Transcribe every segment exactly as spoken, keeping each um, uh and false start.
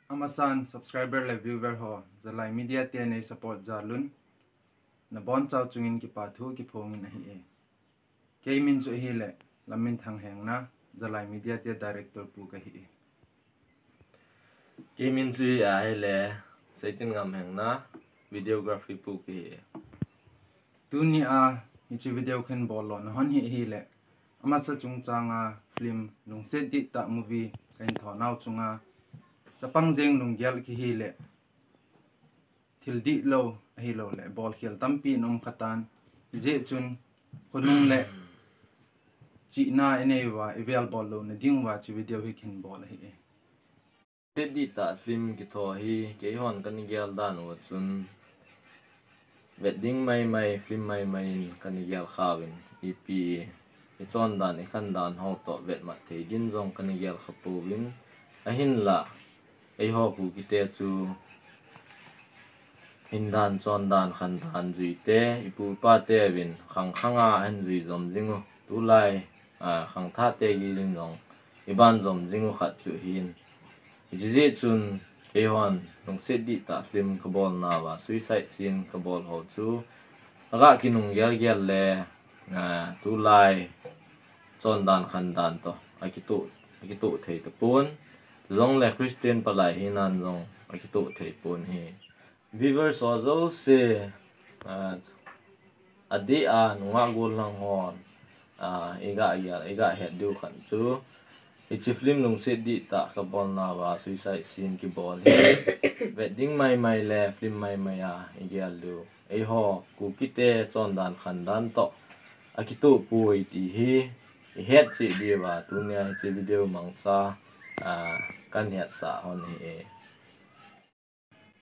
Amasan subscriber le viewer ho, Zalai Media te nei support jal un, nabonchau chungin kipathu kiphongin ahi e. Kei min chu ahile, Lamminthang Hengna, Zalai Media te director pu kahi e. Kei min chu ahile, Seitinngam Hengna, videography pu kahi e. Tunia hiche video khen bol lona hon hi ahile, amasa chungchanga film Lungset Dihtah movie kahin thonau chunga, chapang jeng lunggel kihi le, thil dihlou ahilou le, bolkhel tampi in um khatan, hijeh chun, khonung le chihna inei uva, ivel bol louna ding uva hiche video hi khen bol ahi e. Lungset Dihtah film kitho hi keihon kana gel dan uva chun, vet ding maimai, film maimai in kana gel khauvin, ipi ichon dan, ikhan dan ho toh vetmat thei din jong kana gel kha pouvin, ahinla eiho Kukite chu hindan, chondan, khandan juite, ipu ipate uvin khang khanga ahin jui jom jing u, tulai, a, khangthahte gilin jong iban jom jing u khat chu ahin. Hijeh chun keihon Lungset Dihtah film kabolnauva suicide scene kabol ho chu aga kinung gelgel le, a, tulai chondan khandan toh akitoh, akitoh thei tapon. Chujongle Christian palai hinan jong akitoh thei pon ahi. Viewers ho jouse, a, adeh a nungah gollhang hon, a, iga, iga, iga het diu khat chu, hiche film Lungset Dihtah kabolnauva suicide scene kibol hi vet ding maimai le film maimai a igel diu, eiho Kukite chondan khandan toh akitoh poi ti hi ihet cheh diuva tunia hiche video mangcha, a, kahin hetsah hon ahi e.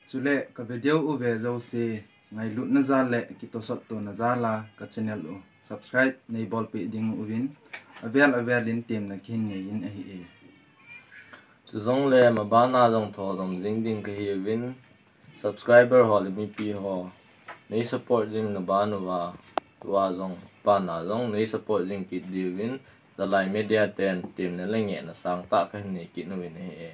Chule ka video uve jouse, ngailutna jal le kitosot tona jal a ka channel u subscribe nei bolpeh ding uvin, avel avel in temna kahin nei in ahi e. Chujongle mabana jong tho jom jing ding kahiuvin, subscriber ho le mipi ho nei support jing na ban uva, tua jong, bana jong nei support jing kit diuvin, Zalai Media ten temna le ngehna sangtah kahin nei kit uvin ahi e.